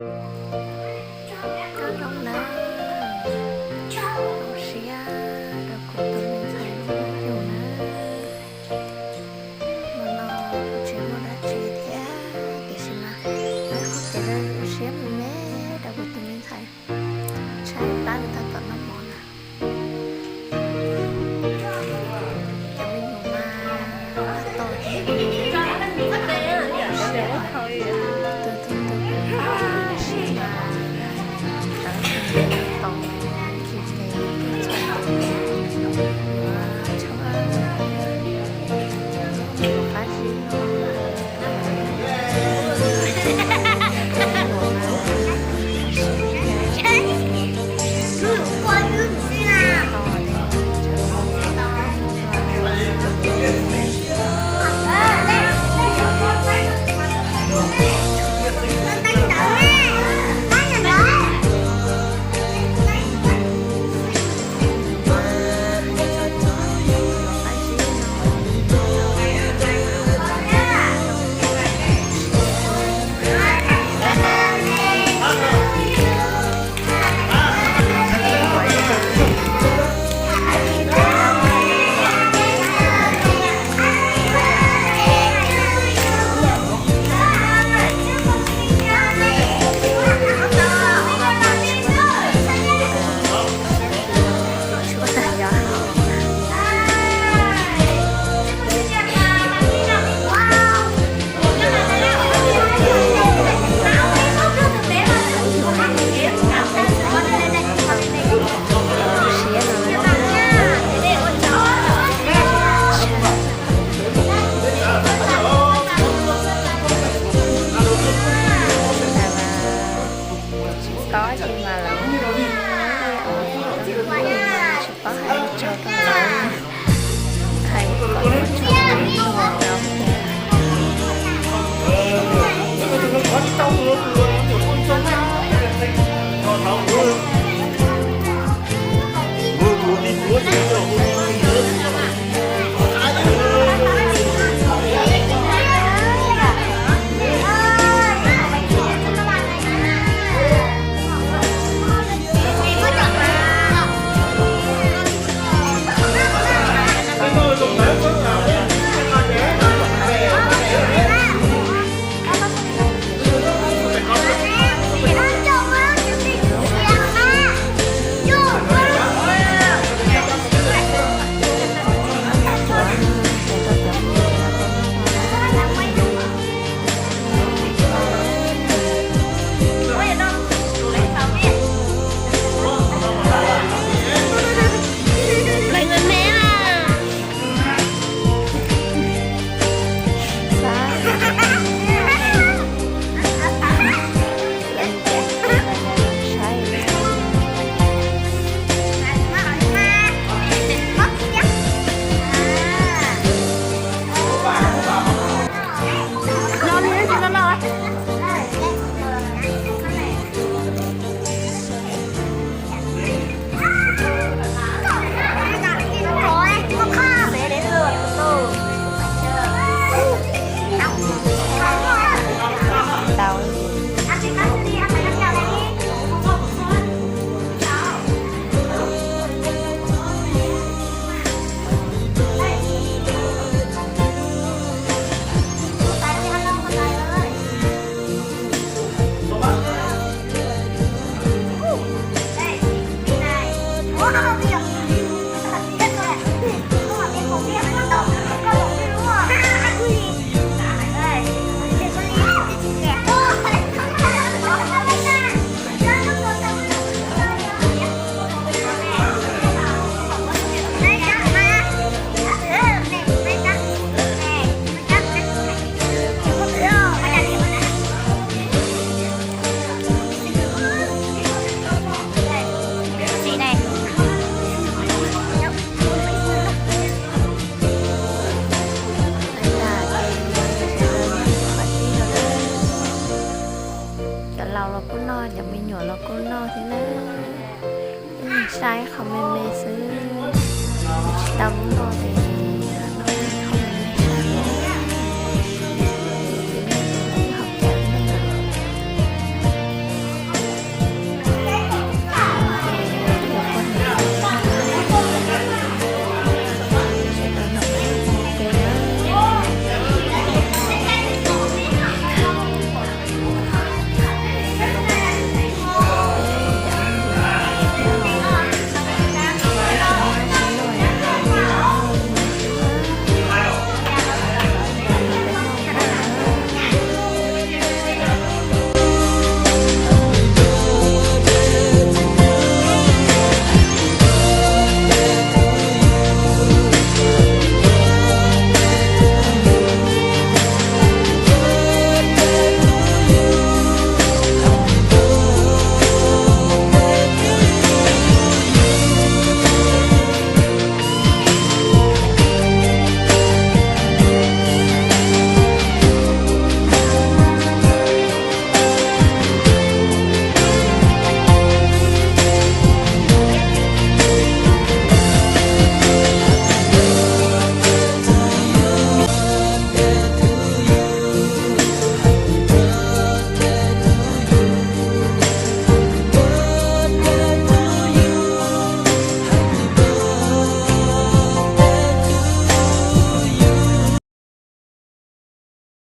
Koj zoo na, zoo siab rau kuv tus me ntxhais zoo yug na. Hmo no kuv tsis muaj dab tsi thiab tiam sis mas kuv qhov kev zoo siab me me rau kuv tus me ntxhais, tshaib plab li tab tom noj mov na. Cov me nyuam mas tau thiab, tus tus tus tus mas tawv tau tsis ces txhua txhua qab zib no. Tsis paub ces mas lawv tsis paub hais tso rau lawv, hais kom lawv tso rau lawv mus rau tias. Cov laus los kuj noj, cov me nyuam los kuj noj thiab na. Ib leeg saib qhov me me xwb, tsis tau lub noj li.